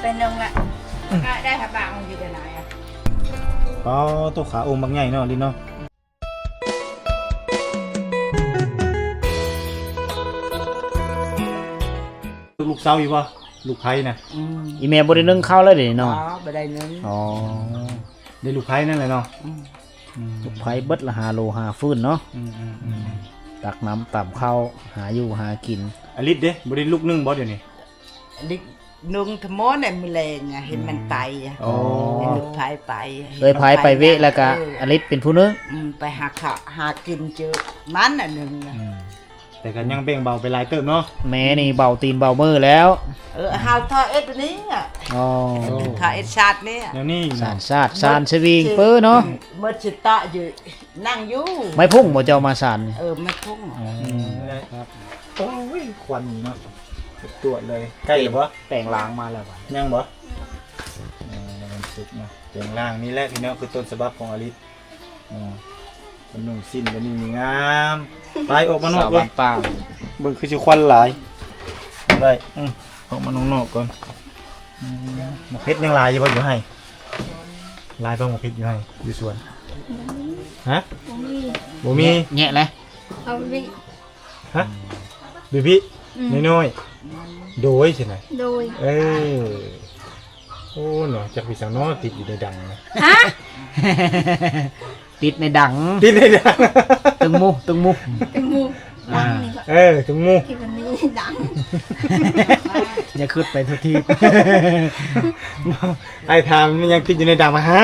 ໄປໜຶ່ງລະ ອືມ ກະໄດ້ຫາບາງຢູ່ເດນາຍອະ. ອໍ ໂຕຂາໂອ່ງບັກໃຫຍ່ເນາະ ລິນເນາະ. ລູກເຊົາຢູ່ບໍ່? ລູກໄຜ່ນະ. ອືມ ອີ່ແມ່ບໍ່ໄດ້ໜຶ້ງເຂົ້າແລ້ວເດເນາະ. ອໍ ບໍ່ໄດ້ໜຶ້ງ. ອໍ ໄດ້ລູກໄຜ່ນັ້ນແຫຼະເນາະ. ອືມ ອືມ ລູກໄຜ່ເບິດລະ ຫ້າໂລຫ້າຟື້ນເນາະ. ອືມໆໆ ຕັກນ້ຳຕຳເຂົ້າ ຫາຢູ່ຫາກິນ. ອາລິດເດ ບໍ່ໄດ້ລຸກໜຶ້ງບໍ່ດຽວນີ້? ອາລິດໜຶ້ງທຳມະໃນມື້ແລງອະ ເຫັນມັນໄປອະ. ອໍ ເຫັນລູກໄຜ່ໄປ ເອີຍ ໄຜ່ໄປເວະແລ້ວກະ ເອີ ອາລິດເປັນຜູ້ໜຶ້ງ. ອືມ ໄປຫາເຂົ້າຫາກິນຈື່ມັນອັນໜຶ່ງນະ. ອືມ ແຕ່ກໍຍັງແບ່ງເບົາໄປຫຼາຍເຕີບເນາະ. ແມ່ນີ້ເບົາຕີນເບົາມືແລ້ວ. ເອີ ເຮົາທອເອັດນີ້ອະ. ອໍ ທອເອັດຊາດນີ້ອະ ແນວນີ້ເນາະ ຊານຊາດ ຊານສະວິງເປີເນາະ. ໝົດຊິຕະຢູ່ ນັ່ງຢູ່ ໄມ້ພຸ້ງບໍ່ເຈົ້າມາສານນີ້? ເອີ ໄມ້ພຸ້ງ. ອືມ ອືມ ໄດ້ຄັບ. ໂອ້ຍ ຄວັນເນາະ ຕວດເລີຍ. ໃກ້ແລ້ວບໍ່? ແປງລ້າງມາແລ້ວບໍ່? ຍັງບໍ່? ເອີ ວັນສຸກເນາະ ແປງລ້າງ. ນີ້ແຫຼະພີ່ນ້ອງ ຄືຕົ້ນສະບັບຂອງອາລິດ. ອໍ ເພິ່ນນຸ່ງສິ້ນ ເພິ່ນນີ້ງາມ. ໄປ ອອກມານອກເບິ່ງ. ເບິ່ງຄືຊິຄວັນຫຼາຍ. ໄດ້ ອືມ ອອກມານອກໆກ່ອນ. ອືມ ໝາກເຜັດຍັງຫຼາຍຢູ່ບໍ່ ຢູ່ໄຮ່? ຫຼາຍບໍ່ໝາກເຜັດຢູ່ໄຮ່ ຢູ່ສວນ? ຮະ? ບໍ່ມີ ບໍ່ມີ. ແງະ ແງະແຫຼະ. ເອົາບິ. ຮະ? ບິບິ. ອືມ ນ້ອຍໆ. ໂດຍ ຊີ້ນະ. ໂດຍ. ເອີ ໂອ້ ເນາະ ຈັກເປັນຫຍັງເນາະ ຕິດຢູ່ໃນດັງນະ. ຮະ? ຕິດໃນດັງ ຕິດໃນດັງ. ຕຶງໝູ່ ຕຶງໝູ່ ຕຶງໝູ່ ດັງນີ້. ເອີ ຕຶງໝູ່ ທີ່ມັນມີດັງ. ຢ່າຄິດໄປທົ່ວທີບ. ອ້າຍຖາມມັນຍັງຕິດຢູ່ໃນດັງມາຫາ.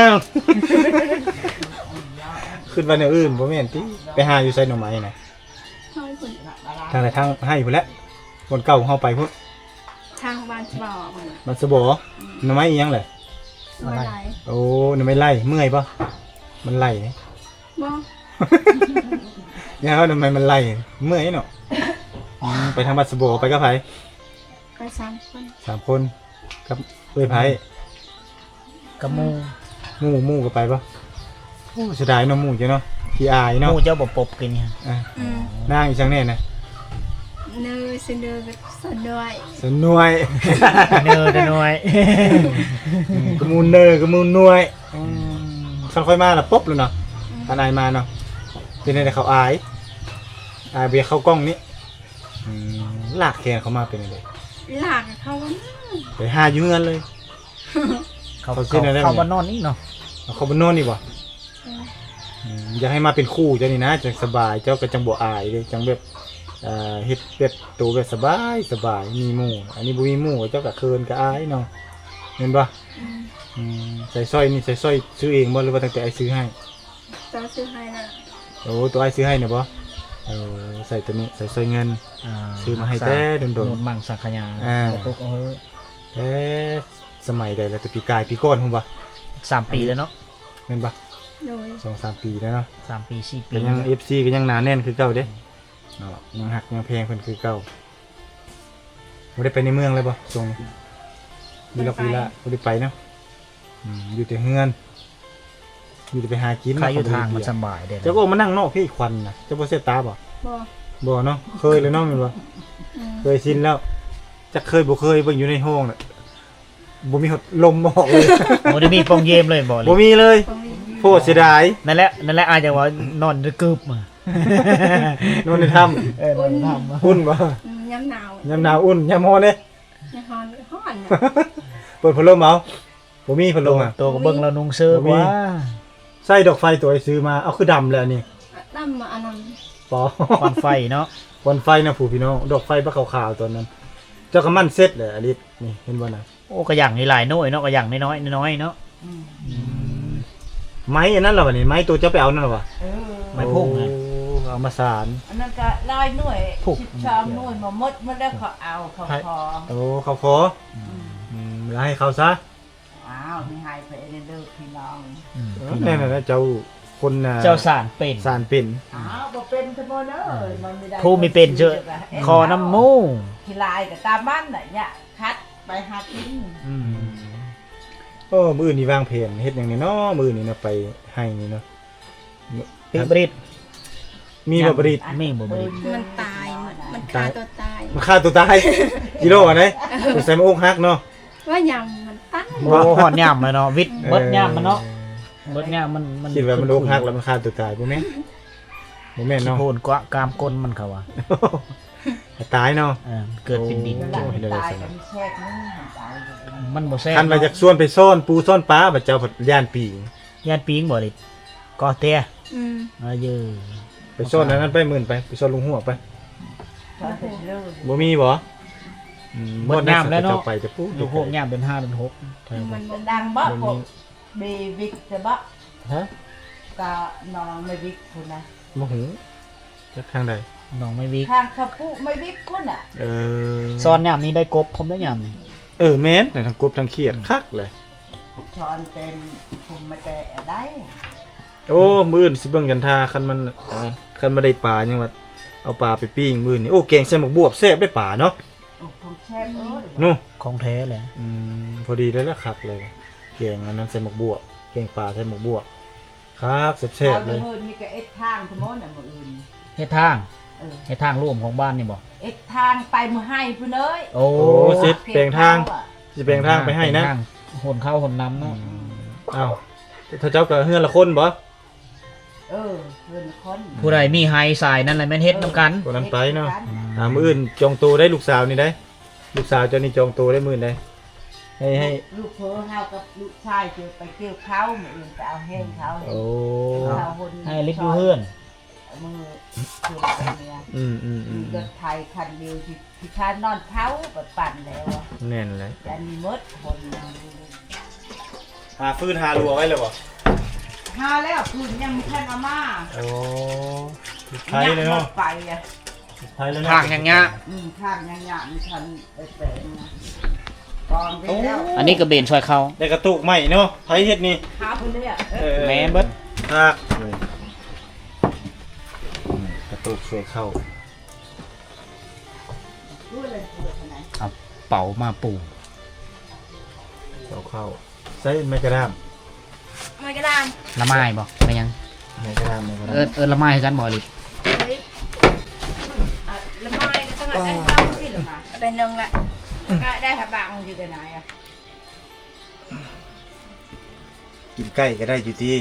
ຄິດວ່າແນວອື່ນບໍ່ແມ່ນຕິ? ໄປຫາຢູ່ໃສໜໍ່ໄມ້ນະ? ທາງໃດ? ທາງໄຮ່ພຸ້ນແຫຼະ ບ່ອນເກົ່າເຮົາໄປພຸ້ນ. ທາງບ້ານສະບໍ. ບ້ານສະບໍ. ອືມ ໜໍ່ໄມ້ອີ່ຫຍັງແຫຼະ? ໜໍ່ໄມ້ໄລ່. ໂອ້ ໜໍ່ໄມ້ໄລ່. ເມື່ອຍບໍ່? ມັນໄລ່ເດ້. ບໍ່. ຢ່າເວົ້າໜໍ່ໄມ້ມັນໄລ່ ເມື່ອຍເນາະ. ອືມ ໄປທາງບ້ານສະບໍ ໄປກັບໃຜ? ໄປສາມຄົນ. ສາມຄົນ ກັບເອື້ອຍໃຜ? ກັບໝູ່. ໝູ່ ໝູ່ກໍໄປບໍ່? ໂອ້ ເສຍດາຍເນາະ ໝູ່ເຈົ້າເນາະ ຂີ້ອາຍເນາະ. ໝູ່ເຈົ້າບໍ່ປົບກິນຫຍັງ? ອ່າ ອືມ ນາງອີ່ຫຍັງແດ່ນະ? ເນີ ຊື່ເນີ ສາວນ້ອຍ ສາວນ້ອຍ. ເນີ ສາວນ້ອຍ. ອືມ ກະໝູ່ເນີ ກະໝູ່ນ້ອຍ. ອືມ ຄັນຂ້ອຍມາລະປົບແລ້ວເນາະ. ອືມ ຄັນອ້າຍມາເນາະ. ເປັນຈັ່ງໃດ ເຂົາອາຍ ອາຍບໍ່ຢາກເຂົ້າກ້ອງນີ້? ອືມ ລາກແຂນເຂົ້າມາເປັນຈັ່ງໃດ? ລາກເຂົ້າມາ ໄປຫາຢູ່ເຮືອນເລີຍ. ເຂົາ ເຂົາ ເຂົາມານອນນີ້ເນາະ. ເອົາ ເຂົາມານອນນີ້ບໍ່? ເອີ ອືມ ຢາກໃຫ້ມາເປັນຄູ່ເຈົ້ານີ້ນະ ຈັ່ງສະບາຍ ເຈົ້າກໍຈັ່ງບໍ່ອາຍເດ້ ຈັ່ງແບບ ເອີ ເຮັດແບບໂຕແບບສະບາຍ ສະບາຍ ມີໝູ່. ອັນນີ້ບໍ່ມີໝູ່ ເຈົ້າກໍເຂີນກໍອາຍເນາະ ແມ່ນບໍ່? ອືມ ອືມ ໃສ່ສ້ອຍນີ້ ໃສ່ສ້ອຍຊື້ເອງບໍ່ ຫຼືວ່າຕັ້ງແຕ່ອ້າຍຊື້ໃຫ້? ເຈົ້າຊື້ໃຫ້ນະ. ໂອ້ ໂຕອ້າຍຊື້ໃຫ້ນະບໍ່? ເອີ ໃສ່ໂຕນີ້ ໃສ່ສ້ອຍເງິນ. ອ່າ ຊື້ມາໃຫ້ແຕ່ດົນໆ ໝົດມັງສັງຂະຍາ. ອ່າ ແຕ່ສະໄໝໃດລະ ແຕ່ປີກາຍ ປີກ່ອນພຸ້ນບໍ່? ສາມປີແລ້ວເນາະ ແມ່ນບໍ່? ໂດຍ ສອງສາມປີແລ້ວເນາະ ສາມປີສີ່ປີ ກໍຍັງ ເອັຟຊີ ກໍຍັງໜາແໜ້ນຄືເກົ່າເດ້. ເນາະ ຍັງຮັກຍັງແພງເພິ່ນຄືເກົ່າ. ບໍ່ໄດ້ໄປໃນເມືອງເລີຍບໍ່ຊ່ວງນີ້? ວິລັກວິລາ ບໍ່ໄດ້ໄປເນາະ. ອືມ ຢູ່ແຕ່ເຮືອນ ມີແຕ່ໄປຫາກິນ. ຂາຍຢູ່ທາງມັນສະບາຍເດ້. ເຈົ້າກໍອອກມານັ່ງນອກພີ້ ຄວັນນະ ເຈົ້າບໍ່ແສບຕາບໍ່? ບໍ່ ບໍ່ເນາະ. ເຄີຍແລ້ວເນາະ ແມ່ນບໍ່? ອືມ ເຄີຍຊິນແລ້ວ. ຈັກເຄີຍບໍ່ເຄີຍ ເບິ່ງຢູ່ໃນຫ້ອງນະ ບໍ່ມີຮອດລົມອອກເລີຍ. ບໍ່ໄດ້ມີປ່ອງເຢັນເລີຍບໍ່? ບໍ່ມີເລີຍ. ບໍ່ມີ. ໂພດ ເສຍດາຍ. ນັ້ນແຫຼະ ນັ້ນແຫຼະ ອາດຈະວ່ານອນເກີບມາ ນອນໃນຖ້ຳ. ເອີ ນອນໃນຖ້ຳ. ອຸ່ນບໍ່? ອືມ ຍາມໜາວ ຍາມໜາວອຸ່ນ ຍາມຮ້ອນເດ້? ຍາມຮ້ອນ ຮ້ອນນະ. ເປີດພັດລົມເອົາ. ບໍ່ມີພັດລົມອະ. ໂຕກໍເບິ່ງລາວນຸ່ງເສີກວ່າ. ໃສ່ດອກໄຟໂຕອ້າຍຊື້ມາ ເອົາ ຄືດຳແລ້ວອັນນີ້. ດຳອັນນັ້ນ ປໍ ຄວັນໄຟເນາະ ຄວັນໄຟນະ ຜູ້ພີ່ນ້ອງ. ດອກໄຟບັກຂາວໆ ຕອນນັ້ນ ເຈົ້າກໍໝັ່ນເຊັດແຫຼະ ອາລິດ ນີ້ ເຫັນບໍ່ນະ? ໂອ້ ກະຫຍັງນີ້ຫຼາຍໜ່ວຍເນາະ ກະຫຍັງນ້ອຍໆ ນ້ອຍໆເນາະ. ອືມ ອືມ ໄມ້ອັນນັ້ນລະ ບາດນີ້ ໄມ້ໂຕເຈົ້າໄປເອົານັ້ນລະຫວາ? ເອີ ໄມ້ພຸ້ງນະ. ໂອ້ ເອົາມາສານ. ອັນນັ້ນກະຫຼາຍໜ່ວຍ ສິບສອງໜ່ວຍ ໝົດ ໝົດແລ້ວ ເຂົາເອົາ ເຂົາຂໍ. ໂອ້ ເຂົາຂໍ. ອືມ ອືມ ລະໃຫ້ເຂົາຊະ. ອ້າວ ມີໃຫ້ໄປເດີພີ່ນ້ອງ. ອືມ ເອີ ແນ່ນະ ເຈົ້າຄົນນະ ເຈົ້າສານເປັນ ສານເປັນ. ອ້າວ ບໍ່ເປັນຊະບໍ່ເດີ ມັນມີໄດ້ ຜູ້ມີເປັນເຈີ້ ຂໍນຳໝູ່. ຂີ້ລາຍກໍຕາມມັນນະ ຢ່າຂັດໄປຫາກິນ. ອືມ ໂອ້ ມື້ອື່ນນີ້ວາງແຜນເຮັດຫຍັງແດ່ເນາະ ມື້ອື່ນນີ້ເນາະ ໄປໄຮ່ນີ້ເນາະ. ປິດບຣິດ ມີບໍ່ບຣິດ? ມີບໍ່ບຣິດ? ມັນຕາຍ ມັນ ມັນຂ້າຕົວຕາຍ ມັນຂ້າຕົວຕາຍ. ກິໂລອັນໃດ? ເອີ ສົງໄສມັນອົກຫັກເນາະ. ວ່າຫຍັງມັນ ບໍ່ ຮອດຍາມແລ້ວເນາະ ວິດເບິດຍາມມັນເນາະ ເອີ ເບິດຍາມມັນ ມັນ ຄິດວ່າມັນອົກຫັກແລ້ວມັນຂ້າຕົວຕາຍ ບໍ່ແມ່ນ ບໍ່ແມ່ນເນາະ ໂພນກວ່າກາມກົນມັນ ເຂົາວ່າ ໃຫ້ຕາຍເນາະ ເອີ ເກີດເປັນດິນ ໂອ້ ກິນ ຕາຍກໍມີແຊບ ມັນບໍ່ແຊບ ຄັນວ່າຢາກຊວນໄປຊ້ອນປູຊ້ອນປາ ບັດເຈົ້າພັດຢ້ານປີງ ຢ້ານປີງບໍ່ ລິດ ກໍແຕ່ ອືມ ອາເຢີ ໄປຊ້ອນອັນນັ້ນໄປ ໝື່ນໄປ ໄປຊ້ອນລຸງຫົວໄປ ບໍ່ມີບໍ່ ອືມ ເບິດຍາມແລ້ວເນາະ ເຈົ້າໄປແຕ່ປູ້ ຢູ່ພວກຍາມເດືອນຫ້າເດືອນຫົກ ມັນບໍ່ດັງບໍ່ ບໍ່ມີ ພວກເບວິກ ແຕ່ບໍ່ ຮະ ກະໜອງແມ່ວິກພຸ້ນນະ ບໍ່ຮູ້ ຈັກທາງໃດ ໜອງໄມ້ວິກ ທາງເຂົາປູໄມ້ວິກພຸ້ນນະ ເອີ ຊ້ອນຍາມນີ້ໄດ້ກົບພ້ອມໄດ້ຍາມນີ້ ເອີ ແມ່ນ ທັງກົບທັງຂຽດ ອືມ ຄັກເລີຍ ຊ້ອນເປັນ ຄຸມມາແຕ່ໃດ ໂອ້ ມື້ອື່ນຊິເບິ່ງກັນ ຖ້າຄັນມັນ ເອີ ຄັນມັນໄດ້ປາ ຍັງວ່າເອົາປາໄປປີ້ງມື້ອື່ນນີ້ ໂອ້ ແກງໃສ່ໝາກບວບແຊບເດ້ປາເນາະ ໂອ້ ຂອງແຊບເອີຍ ເນາະ ຂອງແທ້ແຫຼະ ອືມ ພໍດີເລີຍລະ ຄັກເລີຍ ແກງອັນນັ້ນໃສ່ໝາກບວບ ແກງປາໃສ່ໝາກບວບ ຄັກແຊບໆເລີຍ ເຮົາຢູ່ເຮືອນນີ້ກໍເອັດທາງພຸ້ນນະ ມື້ອື່ນ ເຮັດທາງ ເອີ ເຮັດທາງລວມຂອງບ້ານນີ້ບໍ່ ເອັດທາງໄປມື້ໄຮ່ພຸ້ນເອີຍ ໂອ້ ໂອ້ ຊິແປງທາງ ເກັບເຂົ້າອະ ຊິແປງທາງໄປໃຫ້ນະ ແປງທາງ ຫົນເຂົ້າຫົນນ້ຳເນາະ ອືມ ອ້າວ ເຂົາເຈົ້າກໍເຮືອນລະຄົນບໍ່ ເອີ ເຮືອນລະຄົນ ຜູ້ໃດມີໄຮ່ສາຍນັ້ນລະແມ່ນເຮັດນຳກັນ ເອີ ຄົນນັ້ນໄປເນາະ ເຮັດນຳກັນ ອືມ ອ່າ ມື້ອື່ນຈອງໂຕໄດ້ລູກສາວນີ້ໄດ້ ລູກສາວເຈົ້ານີ້ຈອງໂຕໄດ້ມື້ໃດ ໃຫ້ ໃຫ້ ລູກເຂີເຮົາກັບລູກຊາຍຈະໄປກ່ຽວເຂົ້າ ມື້ອື່ນໄປເອົາແຮງເຂົາ ໂອ້ ເຂົາຫົນ ໃຫ້ລິດຢູ່ເຮືອນ ມື້ເພິ່ນໄປເມືອ ອືມໆໆ ມີລົດໄຖຄັນດຽວທີ່ ທີ່ພານອນເຜົາໄປປັ່ນແລ້ວ ແມ່ນແຫຼະ ອັນນີ້ໝົດຄົນ ຫາຟືນຫາລົວໄວ້ແລ້ວບໍ່ ຫາແລ້ວ ຟືນຍັງບໍ່ທັນເອົາມາ ໂອ້ ໄປເລີຍເນາະ ໄປອະ ໄປເລີຍເນາະ ທາງຫຍ້າ ອືມ ທາງຫຍ້າ ມີທັນໄປແປງນະ ກອງໄປແລ້ວ ໂອ້ ອັນນີ້ກໍເບນຊ່ອຍເຂົ້າ ໄດ້ກະໂຕກໃໝ່ເນາະ ໃຜເຮັດນີ້ ຫາຜູ້ເລືອກ ເອີ ເອີ ແມ່ນເບິດ ຄັກເລີຍ ອືມ ກະໂຕກຊ່ອຍເຂົ້າ ເອົາເປົາມາປູ ເອົາເຂົ້າ ໃສ່ໄມ້ກະດາມ ໄມ້ກະດາມ ລະໄມ້ບໍ່ ແມ່ນຫຍັງ ໄມ້ກະດາມ ໄມ້ກະດາມ ເອີ້ນ ເອີ້ນລະໄມ້ຄືກັນບໍ່ ລິດ ເອີຍ ອ່ະ ລະໄມ້ກໍຕ້ອງໄດ້ເຂົ້າຊິລະມາ ໄດ້ໜຶ່ງລະ ກໍໄດ້ຫາບາງຢູ່ແຕ່ນາຍອະ ກິນໄກ່ກໍໄດ້ຢູ່ຕິ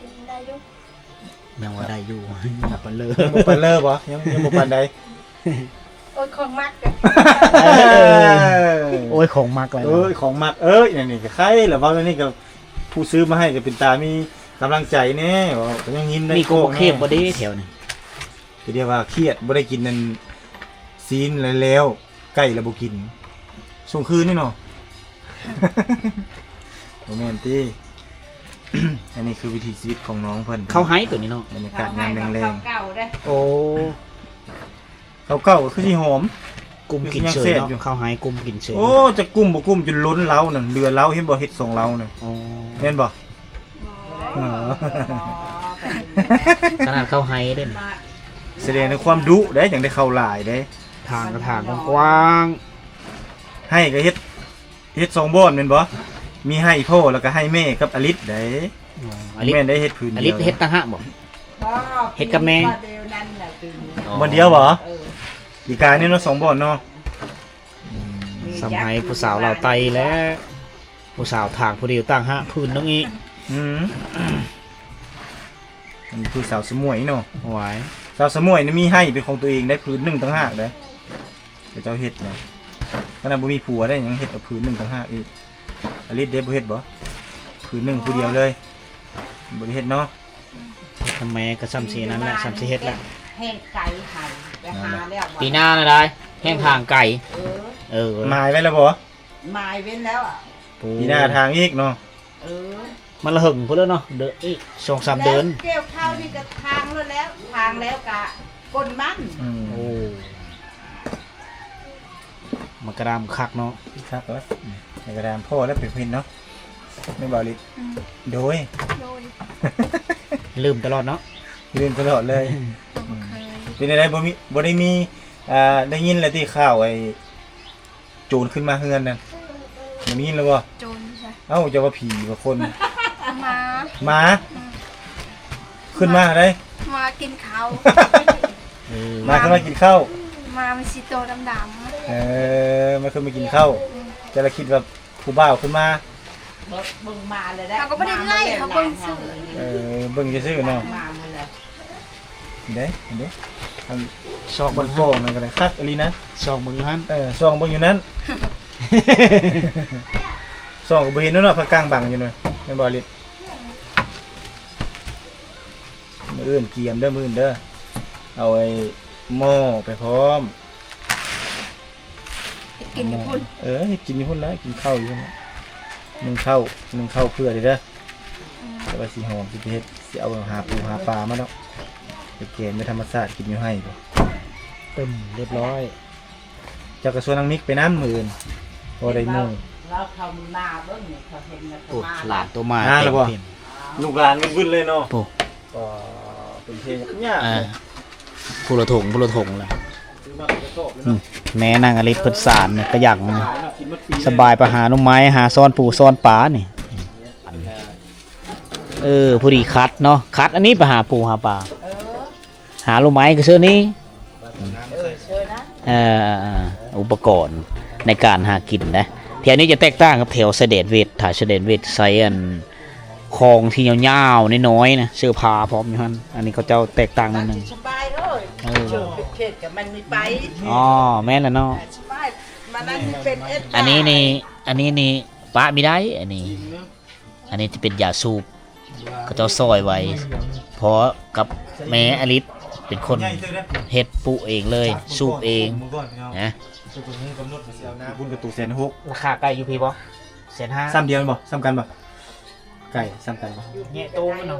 ກິນໄດ້ຢູ່ ຍັງວ່າໄດ້ຢູ່ ບໍ່ປານເລີ ຍັງບໍ່ປານເລີບໍ່ ຍັງ ຍັງບໍ່ປານໃດ ໂອ້ຍ ຂອງມັກ ເອີ ໂອ້ຍ ຂອງມັກແລ້ວ ເອີຍ ຂອງມັກ ເອີຍ ອັນນີ້ກໍໄຄລະ ເວົ້າແນວນີ້ກໍ ຜູ້ຊື້ມາໃຫ້ກໍເປັນຕາມີກຳລັງໃຈແດ່ ເວົ້າກໍຍັງຍິ້ມໄດ້ ມີກໍບໍ່ເຄັບບໍ່ເດ້ແຖວນີ້ ກໍເລີຍວ່າຄຽດ ບໍ່ໄດ້ກິນອັນຊີ້ນແລ້ວ ໄກ່ລະບໍ່ກິນ ສົ່ງຄືນນີ້ເນາະ ບໍ່ແມ່ນຕິ ອັນນີ້ຄືວິຖີຊີວິດຂອງນ້ອງເພິ່ນ ເຂົ້າໄຮ່ຕົວນີ້ເນາະ ບັນຍາກາດຍາມແລງໆ ເຂົ້າເກົ່າເດ້ ໂອ້ ເຂົ້າເກົ່າກໍຄືຊິຫອມ ກຸ້ມກິນເສີຍເນາະ ຄືຊິຍັງແຊບຢູ່ ເຂົ້າໄຮ່ກຸ້ມກິນເສີຍ ໂອ້ ຈະກຸ້ມບໍ່ກຸ້ມຈົນລົ້ນເລົານັ້ນ ເຫຼືອເລົາ ເຫັນບໍ່ ເຮັດສອງເລົານັ້ນ ອໍ ແມ່ນບໍ່? ບໍ່ ອໍ ບໍ່ ຂະໜາດເຂົ້າໄຮ່ເດ້ ສະແດງເຖິງຄວາມດຸເດ້ ຈັ່ງໄດ້ເຂົ້າຫຼາຍເດ້ ຖາງກໍຖາງກວ້າງໆ ໄຮ່ກໍເຮັດ ເຮັດສອງບ່ອນແມ່ນບໍ່? ມີໄຮ່ພໍ່ ແລ້ວກໍໄຮ່ແມ່ກັບອາລິດໃດ໋ ອໍ ອາລິດ ແມ່ນໄດ້ເຮັດຜືນດຽວ ອາລິດເຮັດຕ່າງຫາກບໍ່? ບໍ່ ເຮັດກັບແມ່ ປີດຽວນັ້ນແຫຼະ ປີນີ້ ອໍ ບ່ອນດຽວບໍ່? ເອີ ປີກາຍນີ້ເນາະ ສອງບ່ອນເນາະ ອືມ ສ່ຳໃຫ້ຜູ້ສາວລາວໃຕ້ແຫຼະ ຜູ້ສາວຖາງຜູ້ດຽວຕ່າງຫາກຜືນໜຶ່ງອີກ ອືມ ອັນນີ້ຄືສາວສະໝວຍເນາະ ຫວາຍ ສາວສະໝວຍນີ້ມີໄຮ່ເປັນຂອງຕົວເອງໄດ້ ຜືນໜຶ່ງຕ່າງຫາກເດ້ ເຂົາເຈົ້າເຮັດນະ ຂະໜາດບໍ່ມີຜົວໄດ້ ຍັງເຮັດເອົາຜືນໜຶ່ງຕ່າງຫາກອີກ ອາລິດເດ້ ບໍ່ເຮັດບໍ່? ຜືນໜຶ່ງຜູ້ດຽວເລີຍ ບໍ່ໄດ້ເຮັດເນາະ ທຳແມ່ກໍສ່ຳຊິນັ້ນແຫຼະ ສ່ຳຊິເຮັດແຫຼະ ແຮງໄກໃຫ້ ໄປຫາແລ້ວ ປີໜ້ານະໄດ໋ ແຮງທາງໄກ ເອີ ເອີ ໝາຍໄວ້ແລ້ວບໍ່? ໝາຍເວັ້ນແລ້ວອະ ໂອ້ ປີໜ້າທາງອີກເນາະ ເອີ ມັນລະເຫິງພຸ້ນແລ້ວເນາະ ເດີ ອີກສອງສາມເດືອນ ແລ້ວກ່ຽວເຂົ້ານີ້ກໍທາງແລ້ວ ທາງແລ້ວກະກົ້ນມັນ ອືມ ໂອ້ ໝາກກະດາມຄັກເນາະ ຄັກເອີຍ ໝາກກະດາມພໍແລ້ວເປັນເຫັນເນາະ ແມ່ນບໍ່ລິດ? ອືມ ໂດຍ ໂດຍ ລືມຕະຫຼອດເນາະ ລືມຕະຫຼອດເລີຍ ອືມ ເປັນຈັ່ງໃດ ບໍ່ມີ ບໍ່ໄດ້ມີ ອ່າ ໄດ້ຍິນແລ້ວຕິຂ່າວໄອ້ ໂຈນຂຶ້ນມາເຮືອນນັ້ນ ໄດ້ຍິນແລ້ວບໍ່? ໂຈນໃສ? ເອົ້າ ເຈົ້າວ່າຜີວ່າຄົນ? ໝາ ໝາ ອືມ ຂຶ້ນມາໃດ? ໝາກິນເຂົ້າ ເອີ ໝາຂຶ້ນມາກິນເຂົ້າ ໝາມັນຊິໂຕດຳໆ ເອີ ໝາຂຶ້ນມາກິນເຂົ້າ ອືມ ເຈົ້າລະຄິດວ່າ ຜູ້ບ່າວຂຶ້ນມາ ເບິ່ງ ເບິ່ງມາແລ້ວໄດ້ ເຮົາກໍບໍ່ໄດ້ໄລ່ ເຮົາເບິ່ງຊື່ ເອີ ເບິ່ງຊື່ໆເນາະ ມາແລ້ວ ເດ້ ເດ້ ອັນ ຊອກເບິ່ງ ມັນຟ້ອງນັ້ນກໍໄດ້ ຄັກອີ່ຫຼີນະ ຊອກເບິ່ງຢູ່ຫັ້ນ ເອີ ຊອກເບິ່ງຢູ່ນັ້ນ ຊອກກໍບໍ່ເຫັນແລ້ວເນາະ ພາກາງບັງຢູ່ນະ ແມ່ນບໍ່ລິດ? ມື້ອື່ນກຽມເດີ ມື້ອື່ນເດີ ເອົາໄອ້ໝໍ້ໄປພ້ອມ ເຮັດກິນຢູ່ພຸ້ນ ເອີ ເຮັດກິນຢູ່ພຸ້ນແຫຼະ ກິນເຂົ້າຢູ່ພຸ້ນແຫຼະ ໜຶ້ງເຂົ້າ ໜຶ້ງເຂົ້າເພື່ອເດີ ອືມ ແຕ່ວ່າຊິຫອມ ຊິໄປເຮັດ ຊິເອົາຫາປູຫາປາມາເນາະ ໄປແກງ ໄປທຳມະຊາດ ກິນຢູ່ໄຮ່ພຸ້ນ ເຕັມຮຽບຮ້ອຍ. ເຈົ້າກໍຊວນນາງມິກໄປນຳມື້ອື່ນ ບໍ່ໄດ້ໝູ່ ລາວເຂົ້າມາເບິ່ງນີ້ ເຂົາເຫັນແລ້ວ ໂອ້ ມາ ຫຼານໂຕມາ ມາແລ້ວບໍ່? ເຕັມເພັນ ລູກຫຼານວຶ່ນໆເລີຍເນາະ ໂອ້ ກໍເປັນເພຍາກ ເອີ ຜູ້ລະຖົງ ຜູ້ລະຖົງລະ ອືມ ແມ່ນາງອະລິດເພິ່ນສານກະຫຍັງ ສະບາຍ ໄປຫາໜໍ່ໄມ້ ຫາຊ້ອນປູຊ້ອນປານີ້ ເອີ ພໍດີຄັດເນາະ ຄັດອັນນີ້ໄປຫາປູຫາປາ ເອີ ຫາໜໍ່ໄມ້ກໍເຊີນີ້ ເອີ ເຊີນະ ເອີ ອຸປະກອນໃນການຫາກິນນະ ແຖວນີ້ຈະແຕກຕ່າງກັບແຖວຊາຍແດນຫວຽດ ຖ້າຊາຍແດນຫວຽດໃຊ້ອັນ ຄອງທີ່ຍາວໆ ນ້ອຍໆ ນະ ເສື້ອຜ້າພ້ອມຢູ່ຫັ້ນ ອັນນີ້ເຂົາເຈົ້າແຕກຕ່າງໜ້ອຍໜຶ່ງ ສະບາຍເລີຍ ເອີ ເຂດກັບມັນມີໄປ ອໍ ແມ່ນລະເນາະ ສະບາຍ ມັນນັ້ນເປັນເອັດ ອັນນີ້ນີ້ ອັນນີ້ນີ້ປະມີໄດ້ ອັນນີ້ ອັນນີ້ຈະເປັນຢາສູບ ເຂົາເຈົ້າຊອຍໄວ້ ພໍ່ກັບແມ່ອະລິດເປັນຄົນເຮັດປຸເອງເລີຍ ສູບເອງນະ ບຸນກະຕູແສນຫົກ ລາຄາໃກ້ຢູ່ພີ້ບໍ່? ແສນຫ້າ ສ່ຳດຽວແມ່ນບໍ່? ສ່ຳກັນບໍ່? ໃກ້ສ່ຳກັນບໍ່? ແຍະໂຕມັນເນາະ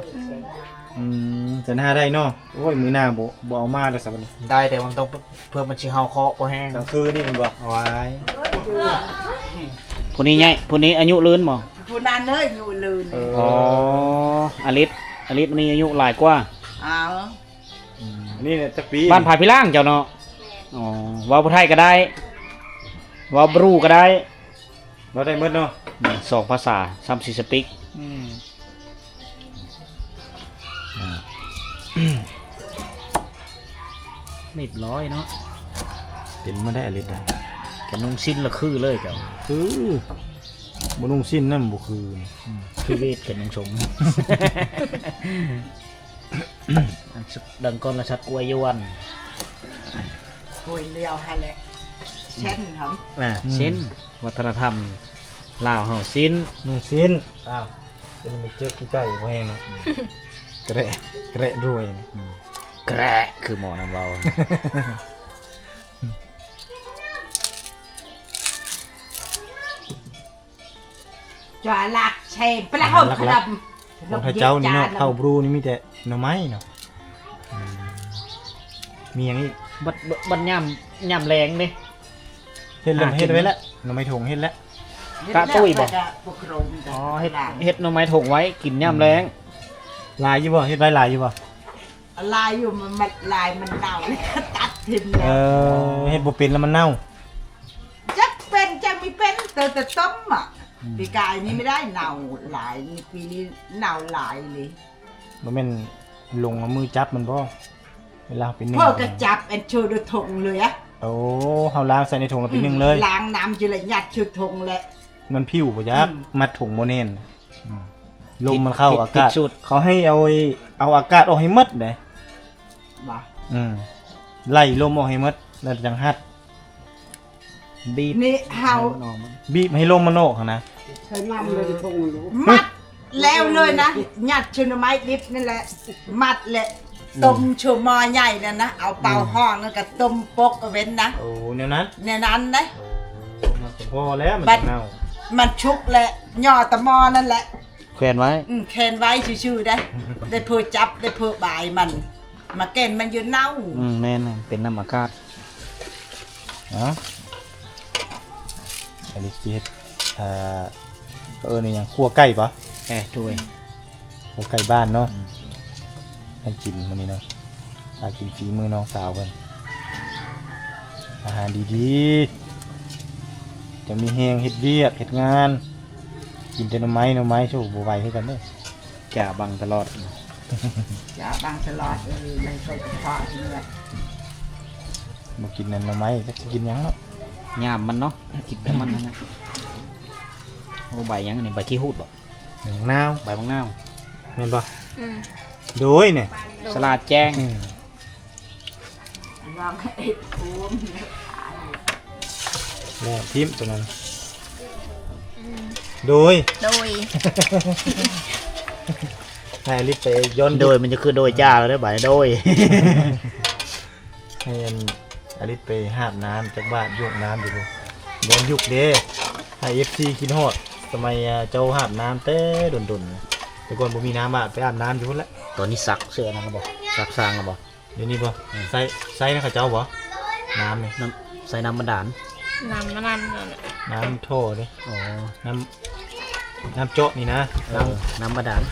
ອືມ ແສນຫ້າໄດ້ເນາະ ໂອ້ຍ ມື້ໜ້າບໍ່ ບໍ່ເອົາມາແລ້ວຊະບັດນີ້ ໄດ້ ແຕ່ວ່າມັນຕ້ອງ ເພື່ອມັນຊິເຫົ່າເຄາະພໍແຮງ ກາງຄືນນີ້ແມ່ນບໍ່? ວ້າຍ ຜູ້ນີ້ໃຫຍ່ ຜູ້ນີ້ອາຍຸເລີນບໍ່? ຜູ້ນັ້ນເລີຍ ອາຍຸເລີນ ເອີ ອໍ ອາລິດ ອາລິດນີ້ອາຍຸຫຼາຍກວ່າ ອ້າວ ອືມ ອັນນີ້ແຫຼະຈັກປີ? ບ້ານຜາພິລາງເຈົ້າເນາະ ອໍ ເວົ້າຜູ້ໄທກໍໄດ້ ເວົ້າບຣູກໍໄດ້ ເວົ້າໄດ້ໝົດເນາະ ອືມ ສອງພາສາ ສາມສີ່ສະປິກ ອືມ ຮຽບຮ້ອຍເນາະ ເປັນມາໄດ້ອາລິດ ກະນຸ່ງສິ້ນລະຄືເລີຍເຈົ້າ ຄື ບໍ່ນຸ່ງສິ້ນນຳບໍ່ຄື ອືມ ຄືເວດກະນຸ່ງຊົງ ອັນສຸດດັງກ່ອນລະສັດກວຍຢວນ ກວຍລຽວຫັ້ນແຫຼະ ເຊັ່ນຫຳ ອ່າ ອືມ ເຊັ່ນ ວັດທະນະທຳລາວເຮົາ ສິ້ນ ນຸ່ງສິ້ນ ອ້າວ ເປັນໄປເຈີກໄກ່ບໍ່ແຮງເນາະ ແກະ ແກະລວຍ ອືມ ແກະ ຄືໝໍນຳເວົ້າ ຈະລັກເຊມປະຫົດພະດຳ ຂອງເຂົາເຈົ້ານີ້ເນາະ ເຂົ້າບຣູນີ້ມີແຕ່ໜໍ່ໄມ້ເນາະ ອືມ ມີຫຍັງອີກ? ບັດ ບັດຍາມ ຍາມແລງເດ້ ເຮັດແລ້ວ ຫາກິນ ເຮັດໄວ້ແລ້ວ ໜໍ່ໄມ້ຖົງເຮັດແລ້ວ ກະຕຸ້ຍບໍ່? ອໍ ເຮັດ ເຮັດໜໍ່ໄມ້ຖົງໄວ້ກິນຍາມແລງ ອືມ ຫຼາຍຢູ່ບໍ່? ເຮັດໄວ້ຫຼາຍຢູ່ບໍ່? ຫຼາຍຢູ່ ມັນ ມັນຫຼາຍ ມັນເນົ່າ ຕັດຖິ້ມແລ້ວ ເອີ ເຮັດບໍ່ເປັນແລ້ວມັນເນົ່າ ຈັກເປັນຈັກບໍ່ເປັນ ແຕ່ ແຕ່ຕົ້ມອະ ອືມ ປີກາຍນີ້ບໍ່ໄດ້ເນົ່າຫຼາຍ ປີນີ້ເນົ່າຫຼາຍເລີຍ ບໍ່ແມ່ນລົງເອົາມືຈັບມັນບໍ່? ເວລາເຮົາໄປໜຶ້ງ ເພິ່ນກໍຈັບອັນໂຊໂດຖົງເລີຍອະ ໂອ້ ເຮົາລ້າງໃສ່ໃນຖົງແລ້ວໄປໜຶ້ງເລີຍ ອືມ ລ້າງນ້ຳຢູ່ແລ້ວຍັດໂຊຖົງແຫຼະ ມັນຜິວບໍ່ຈັກ ອືມ ມັດຖົງບໍ່ແໜ້ນ ອືມ ລົມມັນເຂົ້າ ຜິດ ອາກາດ ຜິດສູດ ເຂົາໃຫ້ເອົາ ເອົາອາກາດອອກໃຫ້ໝົດເດ້ ບໍ່ ອືມ ໄລ່ລົມອອກໃຫ້ໝົດ ແລ້ວຈັ່ງຮັດ ບີບ ນີ້ເຮົາ ໃຫ້ມັນອອກ ບີບໃຫ້ລົມມັນອອກຫັ້ນນະ ໃສ່ນ້ຳເລີຍ ມັດແລ້ວເລີຍນະ ຍັດເອົາໜໍ່ໄມ້ດິບນັ້ນແຫຼະ ມັດແລະ ອືມ ຕົ້ມເອົາໝໍ້ໃຫຍ່ນັ້ນນະ ເອົາເປົາ ອືມ ຮ້ອນ ແລ້ວກໍຕົ້ມປົກເອົາເວັນນະ ໂອ້ ແນວນັ້ນ ແນວນັ້ນເດ້ ໂອ້ ມັນກໍພໍແລ້ວ ມັນ ບັດ ເນົ່າ ມັນສຸກແລ້ວ ຍໍ້ຕະໝໍ້ນັ້ນແຫຼະ ແຂວນໄວ້ ອືມ ແຂວນໄວ້ຊື່ໆເດ້ ໄດ້ເພີຈັບ ໄດ້ເພີບາຍມັນ ມາແກ່ນມັນຢູ່ເນົ່າ ອືມ ແມ່ນ ເປັນນຳອາກາດ ເອົາ ອັນນີ້ຊິເຮັດ ເອີ ເອີ້ນອີຫຍັງ ຂົ້ວໄກ່ບໍ່? ເອີ ໂດຍ ຂົ້ວໄກ່ບ້ານເນາະ ອືມ ໃຫ້ກິນມື້ນີ້ເນາະ ຫາກິນຝີມືນ້ອງສາວເພິ່ນ ອາຫານດີໆ ຈະມີແຮງເຮັດວຽກເຮັດງານ ກິນແຕ່ໜໍ່ໄມ້ ໜໍ່ໄມ້ ໂອ້ ບໍ່ໄຫວຄືກັນເດີ. ຈາບັງຕະຫຼອດ ຈາບັງຕະຫຼອດ ເອີ ມັນໃສ່ກະເພາະເລືອດ ບໍ່ກິນອັນໜໍ່ໄມ້ ຈັກຊິກິນຫຍັງເນາະ ຍາມມັນເນາະ ກິນແຕ່ມັນນັ້ນນະ ໂອ້ ໃບຫຍັງອັນນີ້? ໃບຂີ້ຫູດບໍ່? ໝາກນາວ. ໃບໝາກນາວ ແມ່ນບໍ່? ອືມ ໂດຍນີ້ ສະຫຼາດແຈ້ງ. ອືມ ລອງເຮັດໂອມ ແລ້ວຖິ້ມຕົວນັ້ນ. ອືມ ໂດຍ ໂດຍ ໃຫ້ອາລິດໄປຍ້ອນ ໂດຍ ມັນຈະຄືໂດຍຈ້າແລ້ວເດີ ບາດນີ້ໂດຍ. ໃຫ້ອັນອາລິດໄປຫາບນ້ຳຈັກບາດ ຢວກນ້ຳຢູ່ພຸ້ນ ຍ້ອນຍຸກເດ້ ໃຫ້ເອັຟຊີຄິດຮອດສະໄໝ ເຈົ້າຫາບນ້ຳແຕ່ດົນໆ ແຕ່ກ່ອນບໍ່ມີນ້ຳ ບາດໄປອາບນ້ຳຢູ່ພຸ້ນແຫຼະ. ຕອນນີ້ຊັກເສື້ອນັ້ນແລ້ວບໍ່? ຊັກສ້າງແລ້ວບໍ່? ດຽວນີ້ບໍ່? ອືມ ໃຊ້ ໃຊ້ນຳເຂົາເຈົ້າບໍ່ ນ້ຳນີ້? ນ້ຳ ໃຊ້ນ້ຳບາດານ ນ້ຳ ນ້ຳ ນ້ຳທໍ່ເດ້. ອໍ ນ້ຳ ນ້ຳເຈາະນີ້ນະ. ເອີ ນ້ຳ ນ້ຳບາດານ.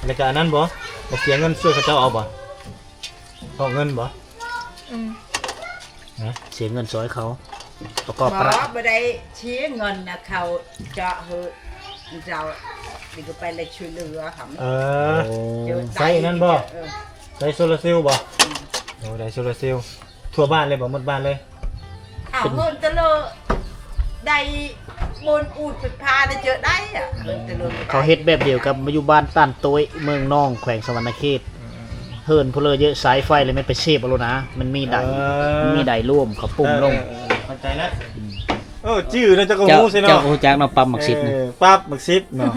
ແລ້ວກະອັນນັ້ນບໍ່? ໄປເສຍເງິນຊ່ວຍເຂົາເຈົ້າເອົາບໍ່? ອອກເງິນບໍ່? ອືມ ຮະ? ເສຍເງິນຊ່ອຍເຂົາປະກອບປະລະ. ບໍ່ ບໍ່ໄດ້ເສຍເງິນນະ ເຂົາເຈາະໃຫ້ເຈົ້າ ນີ້ກະໄປແລ້ວຊ່ວຍເຫຼືອຫັ້ນ. ເອີ ໂອ້ ໃຊ້ນັ້ນບໍ່? ເອີ ໃຊ້ໂຊລາເຊວບໍ່? ອືມ ໂອ້ ໄດ້ໂຊລາເຊວ. ທົ່ວບ້ານເລີຍບໍ່? ໝົດບ້ານເລີຍ? ອ້າວ ເປັນເງິນແຕ່ລະ ໄດ້ບຸນອູດໄຟຟ້າໄດ້ເຈີໄດ້ອະ ເງິນແຕ່ລະ. ເຂົາເຮັດແບບດຽວກັບຢູ່ບ້ານຕານໂຕ້ຍ ເມືອງໜອງ ແຂວງສະຫວັນນະເຂດ. ອືມ ເຮືອນຜູ້ເລີເຍອະ ສາຍໄຟແລ້ວແມ່ນໄປເສບເອົາໂລດນະ ມັນມີໄດ ເອີ ມັນມີໄດລວມ ເຂົາປຸ້ມລົງ. ເອີ ເອີ ເອີ ເຂົ້າໃຈແລ້ວ. ອືມ ເອີ ຈື່ນະ ເຈົ້າກະຮູ້ຊິເນາະ ເຈົ້າຮູ້ຈັກເນາະ ປ້ຳໝາກສິບນີ້. ເອີ ປ້ຳໝາກສິບເນາະ.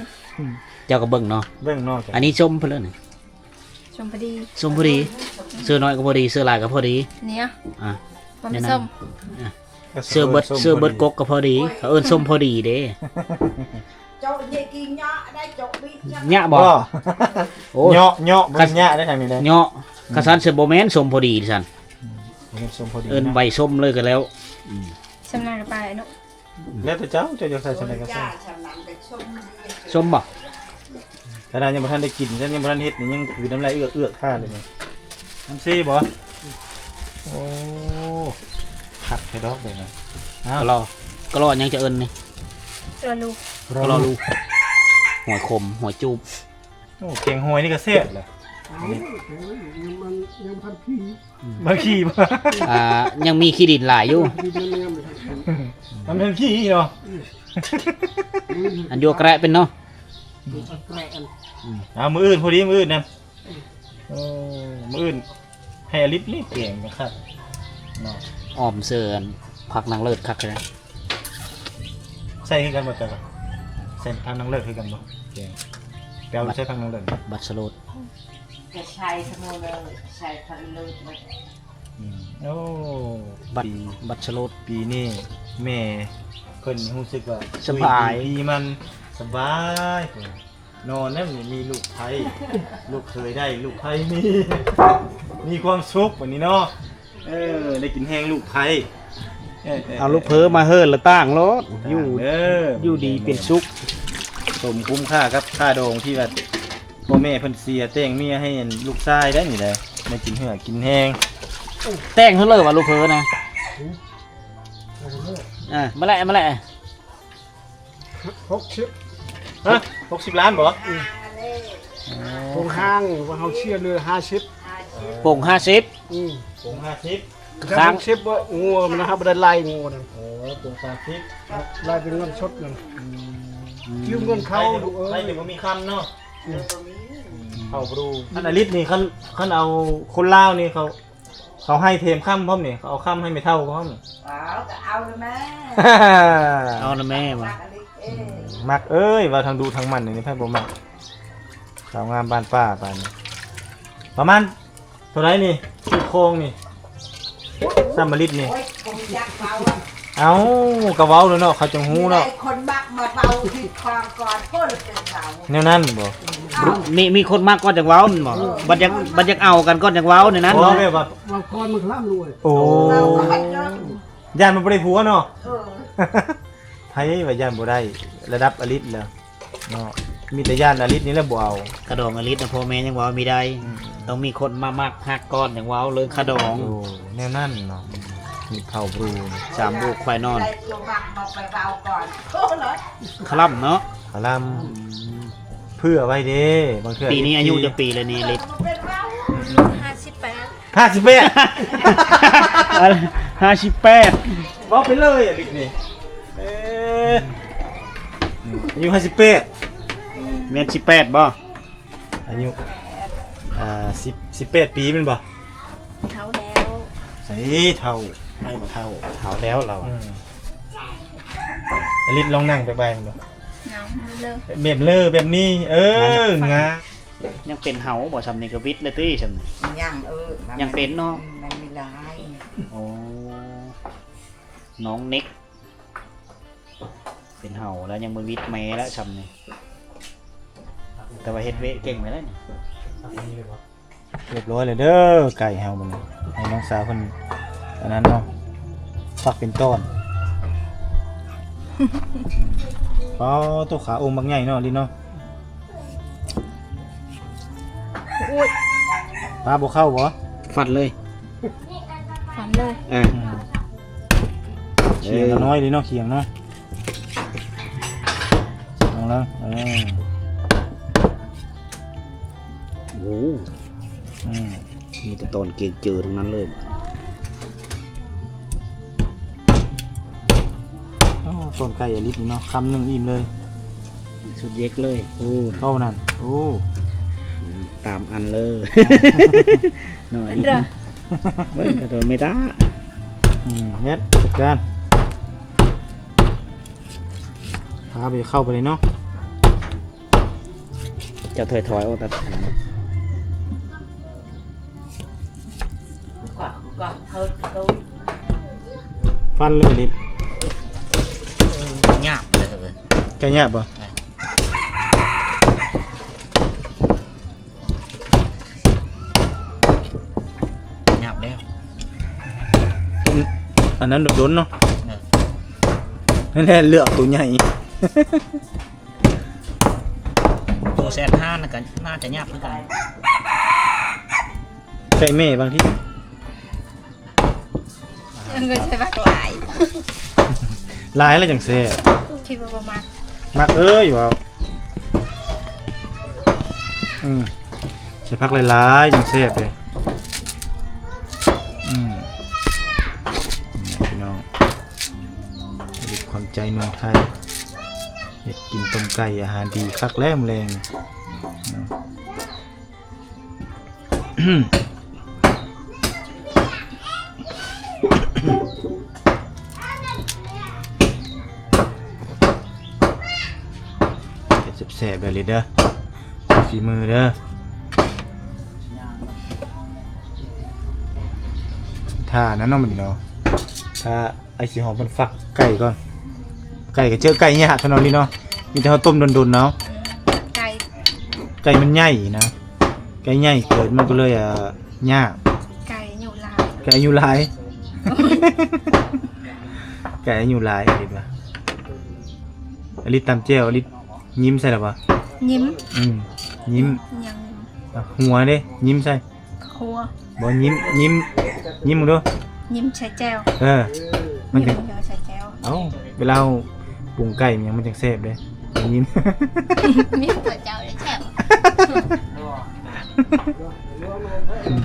ເຈົ້າກະເບິ່ງເນາະ ເບິ່ງເນາະ. ອັນນີ້ສົ້ມເພິ່ນເລີນີ້ ສົ້ມພໍດີ ສົ້ມພໍດີ. ເສື້ອນ້ອຍກະພໍດີ ເສື້ອຫຼາຍກະພໍດີ. ນີ້ອະ ອ່າ ບໍ່ມີສົ້ມ ອ່າ ເສື້ອເບິດ ເສື້ອເບິດກົກກະພໍດີ ເຂົາເອີ້ນສົ້ມພໍດີເດ້. ເຈາະເຍະກິນເຍາະໄດ້ ເຈາະບິດເຍາະ ເຍາະບໍ່? ບໍ່ ໂອ້ຍ ເຍາະ ເຍາະ ບໍ່ແມ່ນເຍະໄດ້ທາງນີ້ເດ້ ເຍາະ. ອືມ ຄັນຊັ້ນຊິບໍ່ແມ່ນສົ້ມພໍດີຊັ້ນ ອືມ ເອີ້ນໃບສົ້ມເລີຍກະແລ້ວ. ອືມ ສ່ຳນັ້ນກະໄປເນາະ. ອືມ ແລ້ວແຕ່ເຈົ້າ ເຈົ້າຢາກໃສ່ສ່ຳໃດກະໃສ່ ສົ້ມບໍ່? ຂະໜາດຍັງບໍ່ທັນໄດ້ກິນ ຍັງບໍ່ທັນເຮັດນີ້ ຍັງຄືນ້ຳລາຍເອືອກໆ ທ່າເລີຍນີ້. ນ້ຳຊີບໍ່? ໂອ້ ຄັກແທ້ດອກແບບນັ້ນ. ເອົ້າ ກະລໍ ກະລໍຫຍັງຈະເອີ້ນນີ້? ກະລໍລູ ກະລໍລູ ຫອຍຂົມ ຫອຍຈູບ. ໂອ້ ແກງຫອຍນີ້ກະແຊບແຫຼະ. ອືມ ມັນຍັງພັນພີ ມັນຂີ້ບໍ່? ອ່າ ຍັງມີຂີ້ດິນຫຼາຍຢູ່ ມັນຍັງຂີ້ເນາະ. ອືມ ອັນຢູ່ແກະເປັນເນາະ. ອືມ ເອົາ ມື້ອື່ນພໍດີ ມື້ອື່ນນະ. ເອີ ມື້ອື່ນໃຫ້ອາລິດນີ້ແກງກະຄັກເນາະ ອ້ອມເສີນຜັກນາງເລີດຄັກແທ້. ໃສ່ຄືກັນບໍ່ເຈົ້າ? ໃສ່ຜັກນາງເລີດຄືກັນບໍ່? ແກງ ແປວໃສ່ຜັກນາງເລີດ ບັດສະໂລດ ກະໃສ່ສະໂລດເລີຍ ໃສ່ຜັກນາງເລີດ. ອືມ ໂອ້ ບັດ ບັດສະໂລດ. ປີນີ້ແມ່ເພິ່ນຮູ້ສຶກວ່າ ສະບາຍ ປີມັນສະບາຍ. ນອນແລ້ວນີ້ມີລູກໃພ້ ລູກເຂີຍໄດ້ ລູກໃພ້ມີ ມີຄວາມສຸກບາດນີ້ເນາະ. ເອີ ໄດ້ກິນແຮງລູກໃພ້. ເອີ ເອີ ເອົາລູກເຜີມາເຮີລະຕ່າງໂລດ ຢູ່ ຢູ່ດີເປັນສຸກ ສົມຄຸ້ມຄ່າກັບຄ່າດອງທີ່ວ່າພໍ່ແມ່ເພິ່ນເສຍແຕ່ງເມຍໃຫ້ລູກຊາຍໄດ້ນີ້ແຫຼະ ໄດ້ກິນເຫື່ອກິນແຮງ. ແຕ່ງເທົ່າໃດວະລູກເຜີນະ? ອ່າ ມາແຫຼະ ມາແຫຼະ. ຫົກສິບ ຮະ ຫົກສິບລ້ານບໍ່? ອືມ ໂອ້ ໂຄງຮ່າງວ່າເຮົາເສຍເຫຼືອຫ້າສິບ ໂປ່ງຫ້າສິບ. ອືມ ໂປ່ງຫ້າສິບ ຄ້າງຫົກສິບບໍ່? ງົວມັນນະ ເຮົາບໍ່ໄດ້ໄລ່ງົວນັ້ນ. ໂອ້ ໂປ່ງສາມສິບ ໄລ່ເປັນເງິນສົດນັ້ນ. ອືມ ຢືມເງິນເຂົາ ໃຜຈະບໍ່ມີຄຳເນາະ. ອືມ ເຂົາບໍ່ຮູ້. ອັນອາລິດນີ້ ຄັນ ຄັນເອົາຄົນລາວນີ້ ເຂົາ ເຂົາໃຫ້ແຖມຄຳພ້ອມນີ້ ເຂົາເອົາຄຳໃຫ້ແມ່ເຖົ້າພ້ອມນີ້. ເອົາ ກະເອົານະແມ່ ເອົານະແມ່ວ່າ ມັກອີ່ຫຼີເອີຍ ມັກເອີຍ ວ່າທັງດຸທັງໝັ່ນນີ້ ໃຜບໍ່ມັກ ສາວງາມບ້ານປ່າປານນີ້. ປະມານເທົ່າໃດນີ້? ຊື້ຄອງນີ້ ສຳມະລິດນີ້. ໂອ້ຍ ບໍ່ຮູ້ຈັກເວົ້າອະ. ເອົ້າ ກະເວົ້າແລ້ວເນາະ ເຂົາຈັ່ງຮູ້ເນາະ. ມີຄົນມັກມາເວົ້າທີ່ຄອງກ່ອນ ໂອ້ ແລ້ວຈຶ່ງເວົ້າ ແນວນັ້ນບໍ່? ມີ ມີຄົນມັກກ່ອນຈັ່ງເວົ້າແມ່ນບໍ່? ບັດຢາກ ບັດຢາກເອົາກັນກ່ອນຈັ່ງເວົ້າ ແນວນັ້ນ. ບໍ່ ແບບວ່າ ເວົ້າກ່ອນມັນກະລ້ຳລວຍ. ໂອ້ ເວົ້າກ່ອນເນາະ ຢ້ານມັນບໍ່ໄດ້ຜົວເນາະ. ເອີ ໃຜວ່າຢ້ານບໍ່ໄດ້ ລະດັບອາລິດແລ້ວເນາະ ມີແຕ່ຢ້ານອາລິດນີ້ແຫຼະບໍ່ເອົາ. ຄາດອງອາລິດນະ ພໍ່ແມ່ຍັງເວົ້າມີໄດ້. ອືມ ຕ້ອງມີຄົນມາມັກຮັກກ່ອນຈັ່ງເວົ້າເລື່ອງຄາດອງ. ໂອ້ ແນວນັ້ນເນາະ ມີເຜົ່າບຣູ ສາມລູກຄວາຍນອນ ໄດ້ຕົວມັກມາໄປເວົ້າກ່ອນ. ໂອ້ ຄະລຳເນາະ ຄະລຳ. ອືມ ເຜື່ອໄວ້ເດ້ ບາງເທື່ອ ປີນີ້ອາຍຸຈັກປີແລ້ວນີ້ ລິດ? ຫ້າສິບແປດ ຫ້າສິບແປດ ຫ້າສິບແປດ ເວົ້າໄປເລີຍອາລິດນີ້. ເອີ ອາຍຸຫ້າສິບແປດ ແມ່ນສິບແປດບໍ່? ອາຍຸ ອ່າ ສິບ ສິບແປດປີແມ່ນບໍ່? ເຖົ້າແລ້ວ ໃສເຖົ້າ ໃຜບໍ່ເຖົ້າ ເຖົ້າແລ້ວລາວອະ. ອືມ ອາລິດລອງນັ່ງແບບໃບມັນດູ ງາມເລີ ແບບເລີແບບນີ້ ເອີ ງາມ. ຍັງເປັນເຫົ່າບໍ່? ຊ່ຳນີ້ກໍວິດແລ້ວຕິ ຊ່ຳນີ້ ຍັງ ເອີ ຍັງເປັນເນາະ ອືມ ມັນມີຫຼາຍ. ໂອ້ ນ້ອງເນັກ ເປັນເຫົ່າແລ້ວ ຍັງບໍ່ວິດແມ່ແລ້ວຊ່ຳນີ້ ແຕ່ວ່າເຮັດເວະເກັ່ງໄປແລ້ວນີ້. ຮຽບຮ້ອຍແລ້ວເດີ ໄກ່ເຮົາບັດນີ້ ໃຫ້ນ້ອງສາວເພິ່ນອັນນັ້ນເນາະ ຝັກເປັນຕອນ. ອໍ ໂຕຂາໂອ່ງບັກໃຫຍ່ເນາະ ລິນເນາະ. ໂອ້ຍ ປາບໍ່ເຂົ້າບໍ່? ຟັດເລີຍ ຟັນເລີຍ ເອີ ອືມ ຂຽງກໍນ້ອຍເດ້ເນາະ ຂຽງເນາະ ເອົາລະ ເອີ ໂອ້ ອືມ ມີແຕ່ຕອນເກງເຈີທັງນັ້ນເລີຍ. ໂອ້ ຕົ້ນໄກ່ອາລິດນີ້ເນາະ ຄຳໜຶ່ງອີ່ມເລີຍ ສຸດເຢັກເລີຍ. ໂອ້ ເທົ່ານັ້ນ ໂອ້ ຕາມອັນເລີຍ ໜ້ອຍ ເດີ ເບິ່ງກະໂດນເມຕາ ອືມ ເຮັດຈັດການ ພາໄປເຂົ້າໄປເລີຍເນາະ. ເຈົ້າຖອຍໆ ອອກຕັດ ຟັນເລີຍເດັດ ຫຍາບເລີຍ ໄກ່ຫຍາບບໍ່? ຫຍາບແລ້ວ ອັນນັ້ນດົນໆ ເນາະ ເອີ ນັ້ນແຫຼະເລືອກເອົາໂຕໃຫຍ່. ໂຕແສນຫ້ານັ້ນກໍໜ້າຈະຫຍາບຄືກັນ ໄກ່ແມ່ບາງທີ ເອີ ໃສ່ຜັກຫຼາຍ ຫຼາຍແລ້ວຈັ່ງແຊບ ຄິດວ່າບໍ່ມັກ ມັກເອີຍວ່າ ອືມ ໃສ່ຜັກຫຼາຍໆ ຈັ່ງແຊບເດ້ ອືມ ນີ້ພີ່ນ້ອງ ຄວາມໃຈເມືອງໄທ ເຮັດກິນຕົ້ມໄກ່ ອາຫານດີຄັກແລ້ວມື້ແລງນີ້ ເຮັດແຊບໆ ເດີລິດເດີ ຝີມືເດີ ຖ້ານັ້ນເນາະ ມື້ນີ້ເນາະ ຖ້າ ໄອ້ສີຫອມເພິ່ນຟັກໄກ່ກ່ອນ ໄກ່ກໍເຈີໄກ່ຍາກເນາະລີເນາະ ມີແຕ່ເຮົາຕົ້ມດົນໆ ເນາະ ໄກ່ ໄກ່ມັນໃຫຍ່ນະ ໄກ່ໃຫຍ່ເກີນມັນກໍເລີຍ ອ່າ ຍາກ ໄກ່ອາຍຸຫຼາຍ ໄກ່ອາຍຸຫຼາຍ ໄກ່ອາຍຸຫຼາຍ ອາລິດວ່າ ອາລິດຕຳແຈ່ວ ອາລິດຍິ້ມໃສ່ລະບໍ່? ຍິ້ມ ອືມ ຍິ້ມ ຍັງ ຫົວເດ້ ຍິ້ມໃສ່ ຄົວ ບໍ່ ຍິ້ມ ຍິ້ມ ຍິ້ມເບິ່ງດູ ຍິ້ມໃສ່ແຈ່ວ ເອີ ມັນຈັ່ງ ຍິ້ມໃສ່ແຈ່ວ ເອົ້າ ເວລາເຮົາປຸງໄກ່ຫຍັງມັນຈັ່ງແຊບເດ້ ຍິ້ມ ຍິ້ມຕົວເຈົ້າເດ້ແຊບ ອືມ